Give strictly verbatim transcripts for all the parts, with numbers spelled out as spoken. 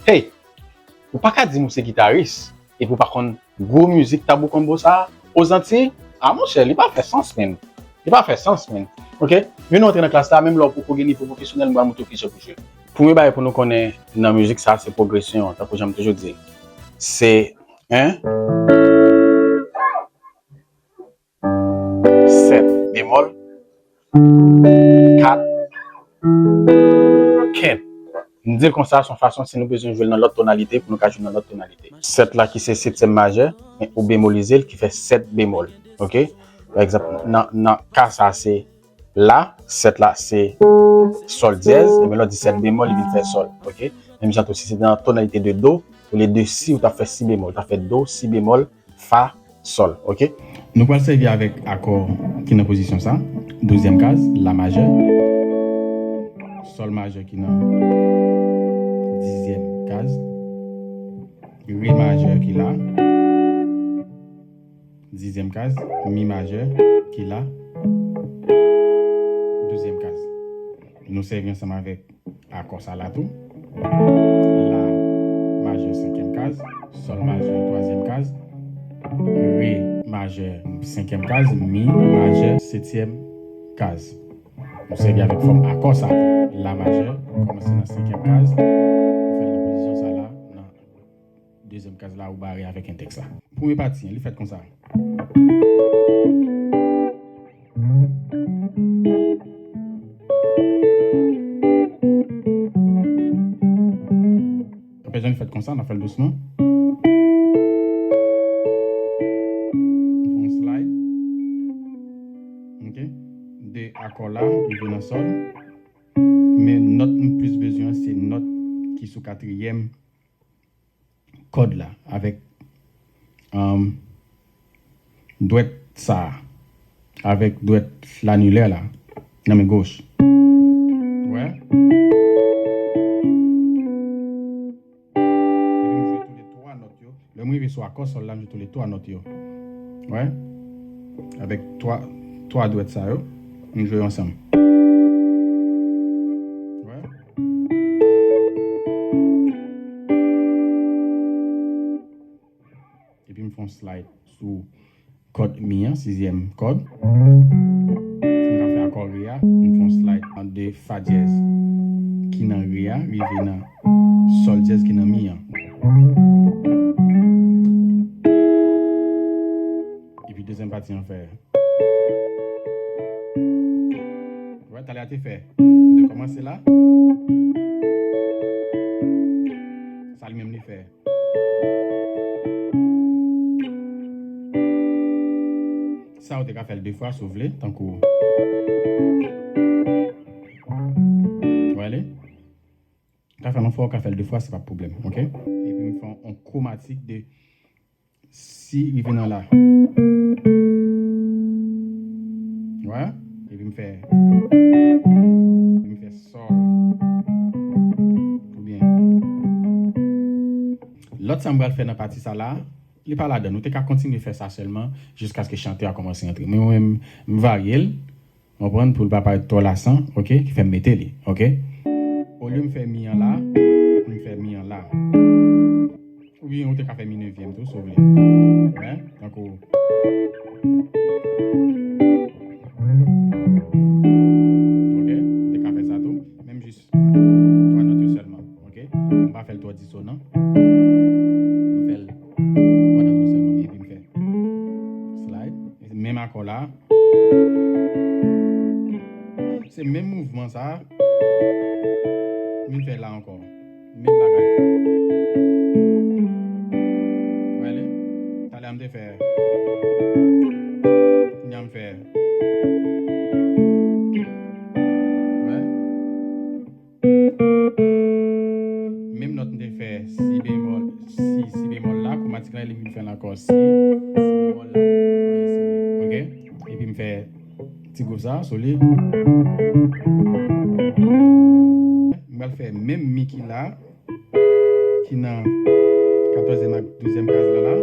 Hey, ou pa ka di m ou se gitaris epi ou pa konn gwo mizik Tabou Combo sa a? Aux Antilles? Ah, monchè, li pa fè sans, menm. Li pa fè sans, menm. Ok? Men nou antre nan klas la, menm lè w poko gen nivo pwofesyonèl, m pral montre w kijan pou jwe. Premye bagay pou nou konnen nan mizik sa a, se pwogresyon an, tankou jan m toujou di. Se, en, sèt bemòl, kat, kent. M di l konsa, se yon fason si nou bezwen jwe l nan lòt tonalite, pou nou ka jwe nan lòt tonalite. Sèt la ki se setyèm majè, men ou bemolize l, ki fè sèt bemòl. Ok? Pa egzanp, nan, nan ka sa, se la, sèt la, se sòl dyèz, ebyen lè w di sèt bemòl, li vin fè sòl. Ok? Menm jan tou, si se nan tonalite de do, olye de si, ou t ap fè si bemòl, ou t ap fè do, si bemòl, fa, sòl, ok? Nou pral sèvi avèk akò ki nan pozisyon sa. Douzyèm kaz, la majè. Sòl majè ki nan dizyèm kaz. Re majè ki la. Dizyèm kaz. Mi majè ki la. Douzyèm kaz. Nou sèvi ansanm avèk akò sa la tou. La majè senkyèm kaz, sòl majè twazyèm kaz, re majè senkyèm kaz, mi majè setyèm kaz. Nou sèvi avèk fòm akò sa tou. La majè kòmanse nan senkyèm kaz, ou fè l nan pozisyon sa la, nan dezyèm kaz la, ou bare avèk entèks la. Premye pati an, li fèt konsa. Apre jan li fèt konsa, n ap fè l dousman. N fè yon slide. Ok. De akò la, rive nan sòl. Men nòt m plis bezwen an, se nòt ki sou katriyèm kòd la avèk, um, dwèt sa a, avèk dwèt lanilè la nan men goch. Wè? Epi m jwe tou le twa nòt yo. Lè m rive sou akò sòl la, m jwe tou le twa nòt yo. Wè? Avèk twa, twa dwèt sa yo, m jwe yo ansanm. Wè? Epi m fè yon slide sou kòd mi an, sizyèm kòd. M ka fè akò re a, m fè yon slide an de fa dyèz ki nan re a, rive nan sòl dyèz ki nan mi an. Epi dezyèm pati an fè. Wè, talè a te fè. M te kòmanse la. Ou te ka fè l de fwa si w vle, tankou. Ou wè li? Ou ka fè l yon fwa, ou ka fè l de fwa, se pa pwoblèm, oke? Epi m fè yon kwomatik de si rive nan la. Ou wè? Epi m fè, m fè sòl. Oubyen. Lòt sa m pral fè nan pati sa la, li pa ladan. Nou te ka kontinye fè sa sèlman jiskaske chantè a kòmanse antre. Men mwen menm, m varye l, konprann, pou l pa parèt twò lasan, oke, ki fè m mete li, oke. Olye m fè mi an la, m fè mi an la. Oubyen ou te ka fè mi nevyèm tou, si w vle. Wè, tankou. Oke, ou te ka fè sa tou. Menm jis twa nòt yo sèlman, oke? M pa fè l twò disonan. M fè l twa nòt yo sèlman, epi m fè slide. Menm akò la. Se menm mouvman sa a. M fè la ankò. Menm bagay. Wè li? Talè a m te fè. Kounya m fè. Wè? Menm nòt m te fè si bemòl, si, si bemòl la, kwomatik la, li vin fè l ankò si, si bemòl la. Oke? Epi m fè ti gwouv sa, sou li. M pral fè menm mi ki la, ki nan katòzyèm ak douzyèm kaz la la.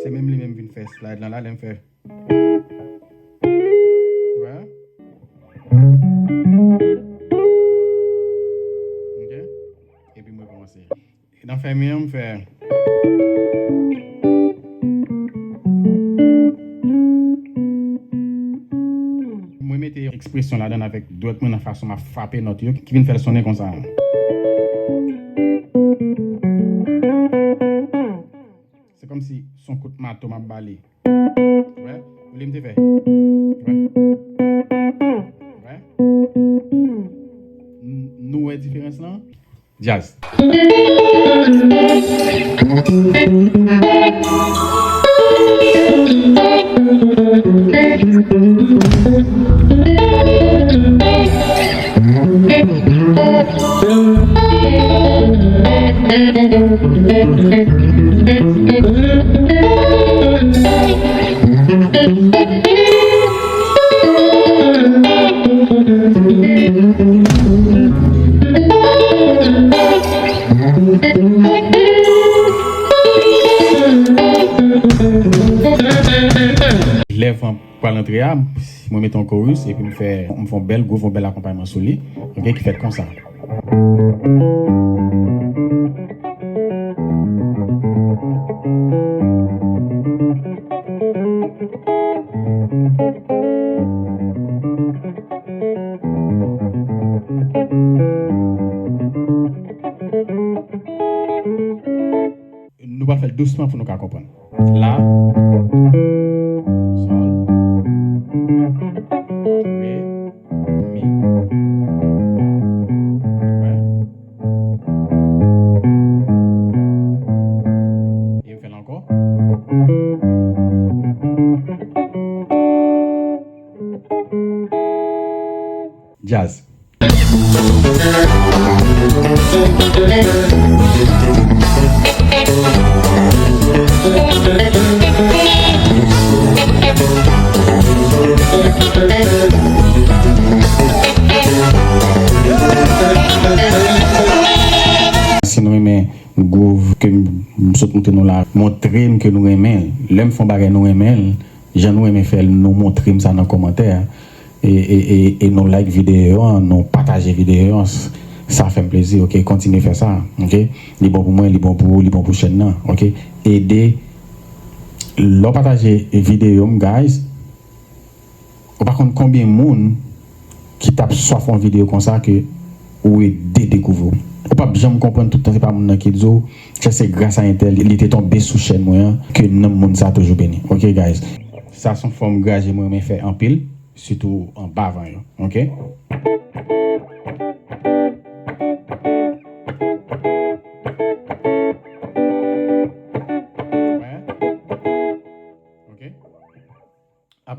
Se menm li menm vin fè slide lan la, lè m fè. Wè. Ok. Epi mwen kòmanse. Nan fè mi an, m fè. Mwen mete ekspresyon ladan avèk dwèt mwen nan fason m ap frape nòt yo, ki vin fè l sonnen konsa. Se kòmsi se yon kout mato m ap ba li. Wè, olye m te fè. Wè. Wè. N-, nou wè diferans lan? Djaz. Lè van pral antre a, mwen mete yon chorus epi m fè, m fè yon bèl gwouv, yon bèl akonpayman sou li, oke, ki fèt konsa. Nou pral fè l dousman pou nou ka konprann. La, sòl, re, mi. Wè. E m fè l ankò. Djaz. Si nou renmen gwouv ke m, m sot montre nou la, montre m ke nou renmen l. Lè m fè yon bagay nou renmen l, jan nou renmen fè l, nou montre m sa nan kòmantè a. E, e, e, e nou like videyo an, nou pataje videyo an. S-, sa fè m plezi, oke? Kontinye fè sa, oke? Li bon pou mwen, li bon pou ou, li bon pou chèn nan, oke? Ede, lè w pataje videyo m, guys, ou pa konn konbyen moun ki t ap swaf yon videyo konsa ke ou ede dekouvri w. Ou p ap janm konprann tout tan se pa moun nan ki di w, se, se gras a entèl, li te tonbe sou chèn mwen an, ke nanm moun sa toujou beni. Oke, guys? Sa se yon fòm graje mwen renmen fè anpil, sitou anba van yo. Oke? Oke?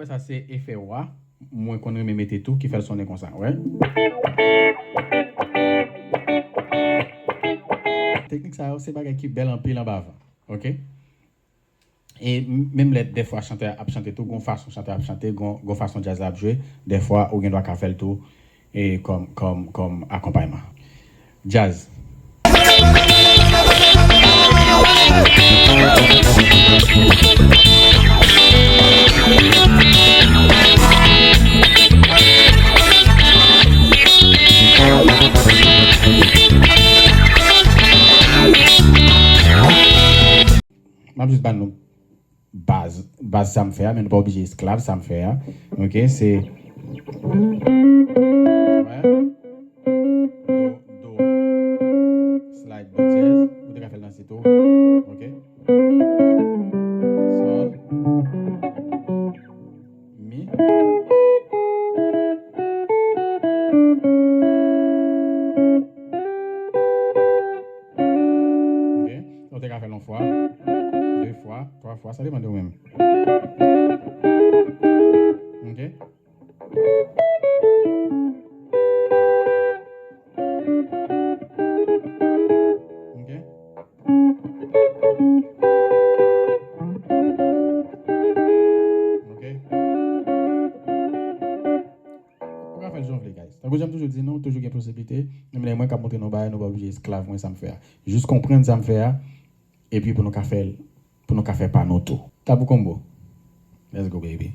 Sa se efè wa. Mwen konn renmen mete tou, ki fè l sonnen konsa, wè. Teknik sa yo, se bagay ki bèl anpil anba van, oke? E m-, menm lè dèfwa chantè a ap chante tou, gon fason chantè a ap chante, gon, gon fason djaz la ap jwe, dèfwa ou gen dwa ka fè l tou, e kòm, kòm, kòm akonpayman. Djaz. M ap jis ban nou baz, baz sa m fè a, men nou pa oblije esklav sa m fè a. Oke, se. Wè. Do, do, slide, do dyèz. Ou te ka fè l nan si tou. Oke. Sòl. Mi. Oke. Ou te ka fè l yon fwa, de fwa, twa fwa, sa depann de ou menm. Oke. Oke. Oke. Ou ka fè l jan w vle, guys. Tankou jan m toujou di nou, toujou gen posiblite. Menm lè mwen k ap montre nou bagay, nou pa oblije esklav mwen sa m fè a. Jis konprann sa m fè a, epi pou nou ka fè l, pou nou ka fè pa nou tou. Tabou Combo. Let's go, baby.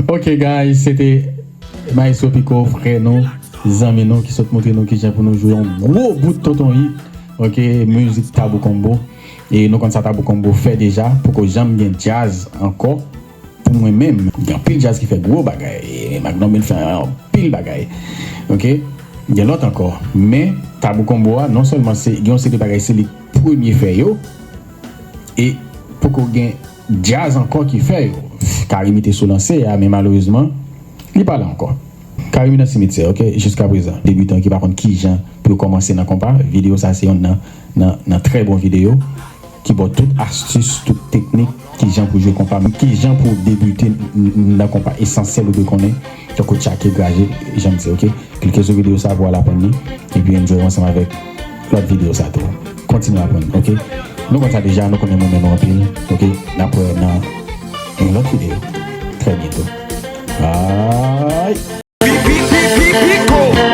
Ok, guys, se te Maestro Pico, frè nou, zanmi nou, ki sot montre nou kijan pou nou jwe yon gwo bout tonton hit. Ok, mizik Tabou Combo. E nou konn sa Tabou Combo fè deja, poko janm gen djaz ankò. Pou mwen menm, gen anpil djaz ki fè gwo bagay. E Magnum Band fè anpil bagay. Ok? Gen lòt ankò. Men, Tabou Combo a, non sèlman se, gen yon seri de bagay, se li k premye fè yo. E poko gen djaz ankò ki fè yo. Carimi te sou lanse a, men malerezman, li pa la ankò. Carimi nan simityè, ok? Jiskaprezan, debitan ki pa konn kijan pou yo kòmanse nan konpa, videyo sa se yonn nan, nan, nan trè bon videyo ki ba w tout astis, tout teknik, kijan pou jwe konpa, kijan pou debite n-, n-, nan konpa esansyèl ou dwe konnen, tankou tchake, graje, jan m di, ok? Klike sou videyo sa pou w al aprann li, epi enjoy ansanm avèk lòt videyo sa tou. Kontinye aprann, ok? Nou konn sa deja, nou konnen m renmen nou anpil, ok? N ap wè nan yon lòt videyo. Trè byento. Bye! Pi, pi, pi, pi, Pico.